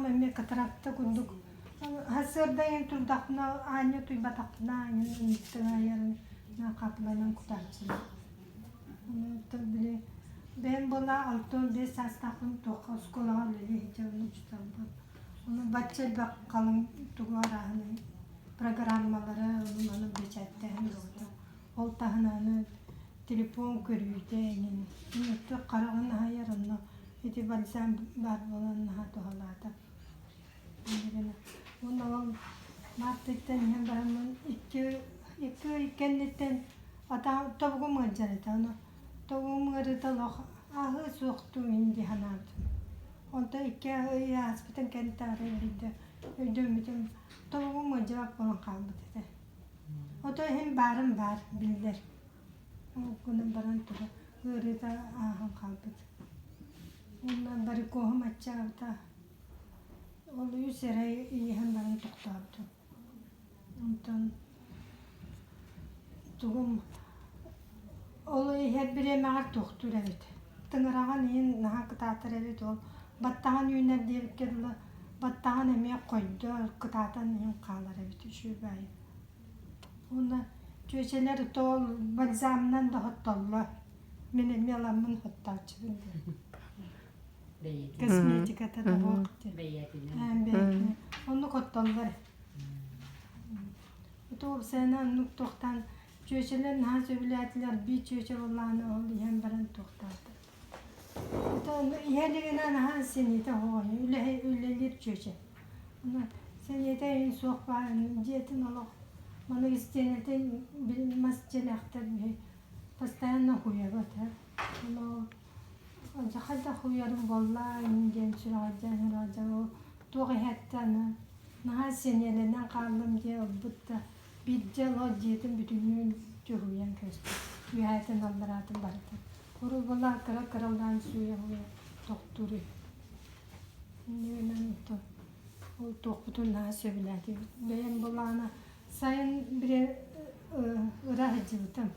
Хараҕым эмиэ катаракта курдук. Сарсыарда иһин турдахпына аанньа утуйбатахпына аанньа тыҥаайарын хаапыланан кутааччыбын. Ону били бэйэм буола 65 саастаахпын туохха оскуолаҕа үлэлии сылдьабын учууталбын. Ону бачча элбэх халыҥ тугу арааһынай программалары ону маны бэчээттээһин буолбута. Ол таһынан телефон көрүүтэ эҥин өттө хараҕын аһыйар онно ити бальзам баар буолан наһаа туһалаата. Уонна ол Маартыттан иһэн бараммын икки икки ый кэнниттэн атаҕым тобугум ыалдьар этэ ону тобугум ыарыыта олох ааһыа суохтуу ин дии санаабытым. Онтон икки ый ааспытын кэнниттэн арай биирдэ өйдөммүтүм тобугум ыалдьыбат буолан хаалбыт этэ. Ото иһин баарым баар биллэр. Ол гынан баран туга ыарыыта ааһан хаалбыт. Уонна варикоһум аччаабыта. Ол үс эрэ иһэн баран тохтообутум. Онтон тугум ол иһэр бириэмэҕэр туохтуур эбит. Тыҥыраҕын иһин наһаа кытаатар эбит ол баттаҕын үүнэр диэбиккэ дылы баттаҕын эмиэ хойдо кытаатан иһин хаалар эбит үчүгэй. Уонна чүөчэлэр тоол бальзамынан да хоттоллор. Мин эмиэ ыламмын хоттооччубун диэн. Косметиката да буох диэн. Бэйэтинэн. Оннук оттоллор. Туох сыана оннук туохтаан чүөчэлэр наһаа сөбүлээтилэр биир чүөчэ буоллаҕына ол иһэн баран туохтаата. Иһэ илигинэ наһаа сэниэтэ оһоҕой үлэлиир чүөчэ. Ону сэниэтэ суох баар дьиэтин олох маны истиэнэтин мас дьиэлээхтэр постоянно хуйабыт ону хайдах хуйарым буолла диэн сүрэҕэлдьээн сүрэҕэлдьээн ол туох иһэттэ аны наһаа сэниэлэнэн хааллым диye ылбыт да биирдэ ол дьиэтин бүтүннүү дьуһуйан кэбиспит үөһээтин аллараатын барытын урут кыра кыралаан сууйа-сууйа тохтуур үһү иннинэн ол туохпутун наһаа сөбүлээтибит бэйэм былаана сайын били ыра сылдьыбытым.